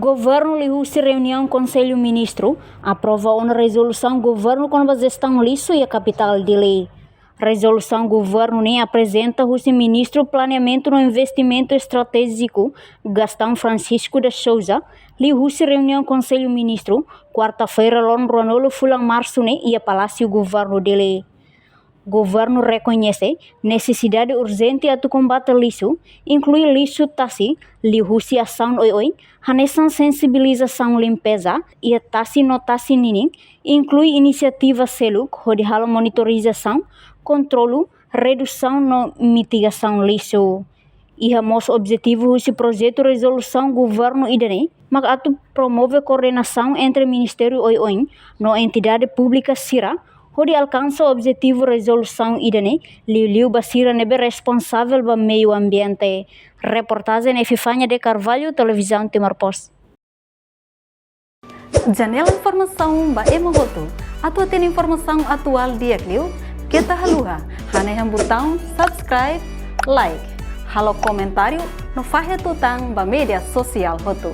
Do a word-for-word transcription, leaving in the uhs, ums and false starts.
Governu liuhusi reuniaun Konsellu Ministru aprova ona rezolusaun governu kona-ba jestaun lixu iha kapitál Dili. Rezolusaun governu ne'e aprezenta husi Ministru Planeamentu no Investimentu Estratéjiku, Gastão Francisco de Sousa, liuhusi reuniaun Konsellu Ministru, kuarta-feira, loron ruanulu fulan Marsu ne'e, iha Palásiu Governu Dili. Governu rekoñese nesesidade urjente atu kombate lixu, inklui lixu tasi, liuhusi asaun oioin, hanesan sensibilizasaun limpeza iha tasi no tasi ninin, inklui inisiativa seluk hodi halo monitorizasaun, kontrolu, redusaun no mitigasaun lixu. Iha mós objetivu husi projetu rezolusaun governu ida-ne'e, mak atu promove koordenasaun entre ministériu oioin no entidade públika sira, hodi alkansa objetivu rezolusaun ida-ne'e, liuliu ba sira ne'ebé responsavel ba meiu ambiente. Reportajen Epifania de Carvalho, Televizaun Timor Post. Janela informasaun ba ema hotu. Atu hatene informasaun atuál di'ak liu, keta haluha hanehan butaun subscribe, like, halo komentáriu no fahe tutan ba média sosiál hotu.